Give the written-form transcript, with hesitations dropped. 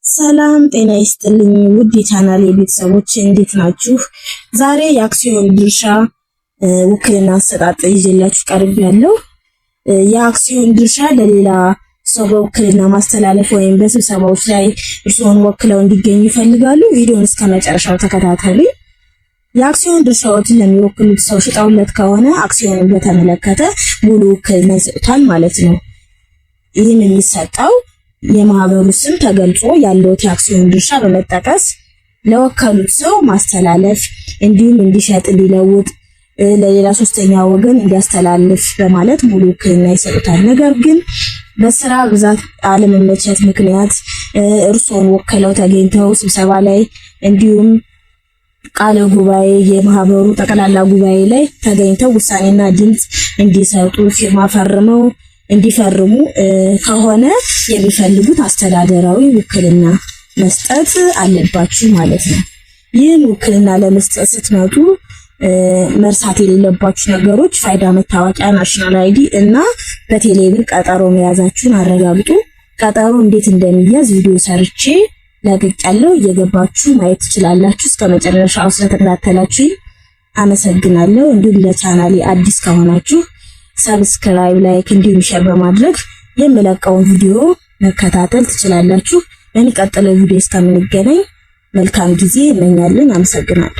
ሰላም ጤና ይስጥልኝ ውድ የቻናሌ ቤተሰቦች እንዴት ናችሁ? ዛሬ የአክሲዮን ድርሻ ውክልና አሰጣጥ ይዤላችሁ ቀርቤያለሁ። የአክሲዮን ድርሻ ለሌላ ሰው በውክልና ማስተላለፍ ወይም በስብሰባዎች ላይ እርስዎን ወክለው እንዲገኙ ይፈልጋሉ? ቪዲዮን እስከ መጨረሻው ተከታተሉ። የአክሲዮን ድርሻዎችን ለሚወክሉት ሰው ሽጠውለት ከሆነ አክሲዮንን በተመለከተ ሙሉ ውክልና ይሰጡታል ማለት ነው። ይህም የሚሰጠው የማህበሩ ስም ተገልጾ ያለውት የአክሲዮን ድርሻ በመጠቀስ ለወከሉት ሰው ማስተላለፍ እንዲሁም እንዲሸጥ፣ እንዲለውጥ፣ ለሌላ ሶስተኛ ወገን እንዲያስተላልፍ በማለት ሙሉ ውክልና ይሰጡታል። ነገር ግን በስራ ብዛት አለመመቸት ምክንያት እርስዎን ወክለው ተገኝተው ስብሰባ ላይ እንዲሁም ቃለ ጉባኤ የማህበሩ ጠቅላላ ጉባኤ ላይ ተገኝተው ውሳኔና ድምፅ እንዲሰጡ ፊርማ ፈርመው እንዲፈርሙ ከሆነ የሚፈልጉት አስተዳደራዊ ውክልና መስጠት አለባችሁ ማለት ነው። ይህን ውክልና ለመስጠት ስትመጡ መርሳት የሌለባችሁ ነገሮች ፋይዳ መታወቂያ፣ national ID እና በቴሌብር ቀጠሮ መያዛችሁን አረጋግጡ። ቀጠሮ እንዴት እንደሚያዝ ቪዲዮ ሰርቼ ለቅቄያለሁ፣ እየገባችሁ ማየት ትችላላችሁ። እስከ መጨረሻው ስለተከታተላችሁ አመሰግናለሁ። እንዲሁም ለቻናሌ አዲስ ከሆናችሁ subscribe፣ like እንዲሁም share በማድረግ የምለቀውን ቪዲዮ መከታተል ትችላላችሁ። በሚቀጥለው ቪዲዮ እስከምንገናኝ መልካም ጊዜ እመኛለን። አመሰግናለሁ።